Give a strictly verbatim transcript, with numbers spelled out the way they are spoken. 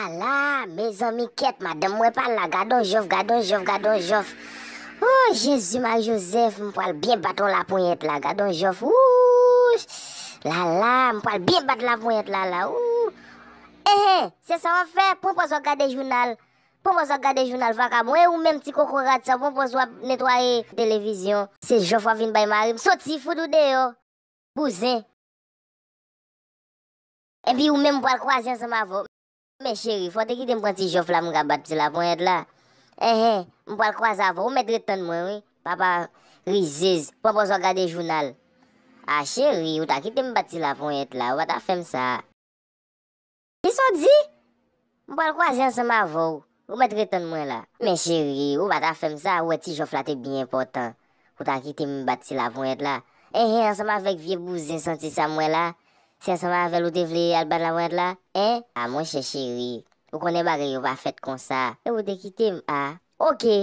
La, mezanmi, kèt, madanm mwen pa la. Gad on jòf, gad on jòf, gad on jòf. Oh, Jezi, Mari Jozèf, m pral byen bat on laponyèt la. Gad on jòf. Ouch. La la, m pral byen bat laponyèt la la. Ouh. Enhen, se sa w ap fè? Pran pòz w ap gade jounal. Pran pòz w ap gade jounal, vakabon. E ou menm, ti kokorat sa, pran pòz w ap netwaye televizyon. Se jòf w ap vin bay mari m. Soti, fout ou deyò. Bouzen. Epi ou menm, m pral kwaze ansanm avè w. Men cheri, fò w te kite m pran ti jòf la, m ka bat ti laponyèt la. Enhen, m pral kwaze avè w, ou mèt ret tann mwen, wi. Papa rizez, pran pòz w ap gade jounal. A cheri, ou ta kite m bat ti laponyèt la, ou pa ta fè m sa. Kisa w di? M pral kwaze ansanm avè w. Ou mèt ret tann mwen la. Men cheri, ou pa ta fè m sa, ou wè ti jòf la te byen enpòtan. Ou ta kite m bat ti laponyèt la. Enhen, ansanm avèk vye bouzen santi sa m wè la. Se ansanm avè l ou te vle al bat laponyèt la? En? A monchè cheri, ou konnen bagay yo pa fèt konsa. E ou te kite m, a. Oke.